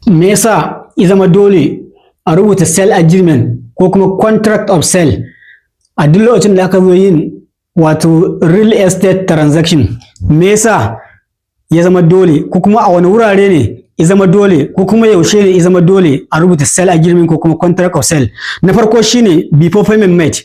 Me yasa ya zama dole a rubuta sale agreement ko kuma contract of sale a duk lokacin da aka zo yin wato real estate transaction? Me yasa ya zama dole, ko kuma a wani wurare ne ya zama dole, ko kuma yaushe ne ya zama dole a rubuta sale agreement ko kuma contract of sale? Na farko shine before payment made.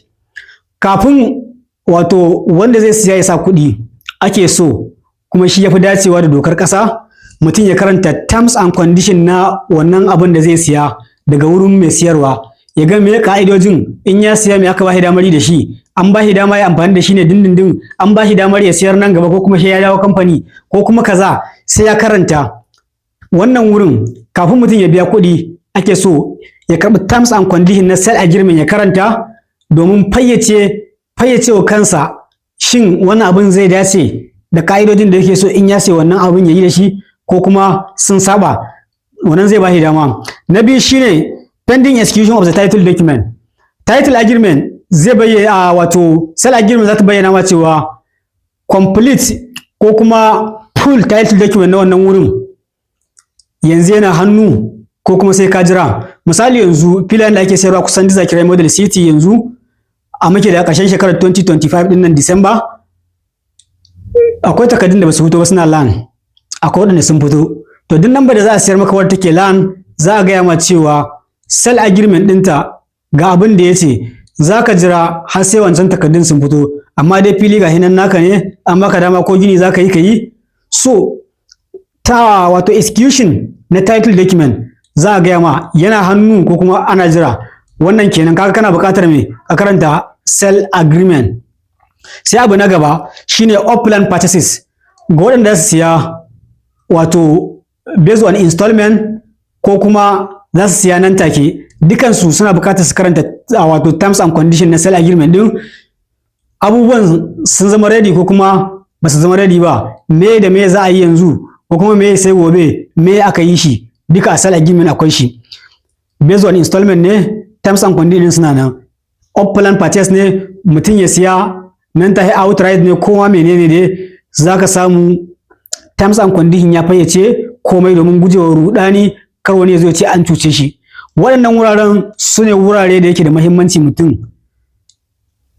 Kafin wato wanda zai siya ya sa kuɗi ake so, kuma shi ya fi dacewa da dokar ƙasa, mutum ya karanta terms and condition na wannan abin da zai siya daga wurin mai siyarwa, ya ga me ka'idojin. In ya siya, me aka ba shi damar yi da shi? An ba shi dama ya amfani da shi ne dindindin? An ba shi damar ya siyar nan gaba, ko kuma sai ya dawo kamfani, ko kuma kaza? Sai ya karanta wannan wurin. Kafin mutum ya biya kuɗi ake so ya karɓi terms and condition na sale agreement ya karanta, domin fayyace wa kansa shin wannan abin zai dace da ka'idojin da yake so in ya siya wannan abin ya yi da shi, ko kuma sun saba. Wannan zai ba shi dama. Na biyu shine pending execution of the title document. Title agreement zai bayyana, wato sale agreement za ta bayyana ma cewa complete ko kuma full title document na wannan wurin yanzu yana hannu, ko kuma sai ka jira. Misali, yanzu filayen da ake sayarwa kusan Zakirai Model City, yanzu a muke da ƙarshen shekarar 2025 din nan, Disamba, akwai takardun da ba su fito ba, suna land, akwai waɗanda sun fito. To, duk namba da za a siyar maka wadda take land, za a gaya ma cewa sale agreement ɗinta ga abin da ya ce, za ka jira har sai wancan takardun sun fito, amma dai fili ga hinan naka ne, an baka dama ko gini za ka yi ka yi. So ta wato execution na title document za a gaya ma yana hannu ko kuma ana jira. Wannan kenan. Kaga kana buƙatar me? Ka karanta sale agreement. Sai abu na gaba shine off-plan purchases. Ga waɗanda su siya wato based on installment, ko kuma za su siya nan take, dukansu suna buƙatar su karanta wato terms and condition na sale agreement din. Abubuwan sun zama ready ko kuma ba su zama ready ba? Me da me za a yi yanzu, ko kuma me sai gobe? Me aka yi shi? Duka a sale agreement akwai shi. Based on installment ne, terms and conditions suna nan. Off plan purchase ne, mutum ya siya nan take, outright ne, kowa menene ne, za ka samu terms and condition ya fayyace komai, domin gujewa rudani, kar wani ya zo ya ce an cuce shi. Waɗannan wuraren su ne wurare da yake da muhimmanci mutum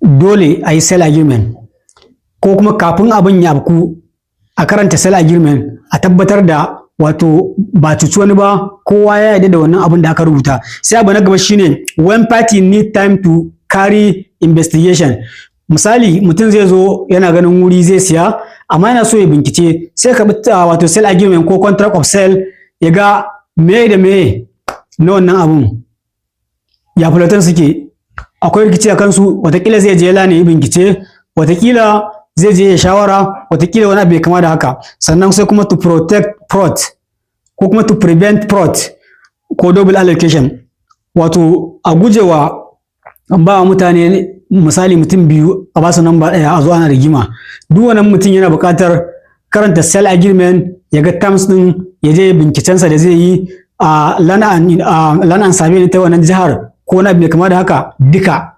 dole a yi sale agreement, ko kuma kafin abin ya afku a karanta sale agreement, a tabbatar da wato ba cuci wani ba, kowa ya yarda da wannan abin da aka rubuta. Sai abu na gaba shine when party need time to carry investigation. Misali, mutum zai zo yana ganin wuri zai siya, amma yana so ya bincike, sai ka bi wato sale agreement ko contract of sale, ya ga me da me na wannan abun, ya fulatan suke, akwai rikici a kansu. Watakila zai je land ya bincike, watakila zai je ya shawara, watakila wani abu ya kama da haka. Sannan sai kuma to protect fraud, ko kuma to prevent fraud ko double allocation, wato a gujewa ba mutane, misali mutum biyu a basu namba ɗaya, a zo ana rigima. Duk wannan mutum yana buƙatar karanta sale agreement, ya ga terms ɗin, ya je bincikensa da zai yi a land and survey ta wannan jihar, ko wani abu mai kama da haka. Duka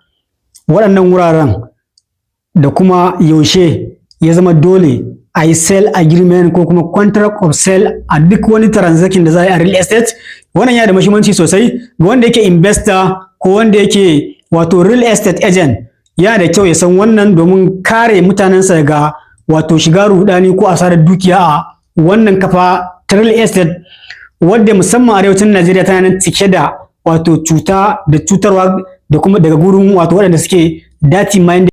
waɗannan wuraren da kuma yaushe ya zama dole a yi sale agreement ko kuma contract of sale a duk wani transaction da za a yi a real estate. Wannan yana da muhimmanci sosai ga wanda yake investor ko wanda yake wato real estate agent. Yana da kyau ya san wannan domin kare mutanensa daga wato shiga rudani ko asarar dukiya a wannan kafa ta real estate, wadda musamman arewacin Najeriya tana nan cike da wato cuta da cutarwa da kuma daga gurin wato waɗanda suke dirty minded.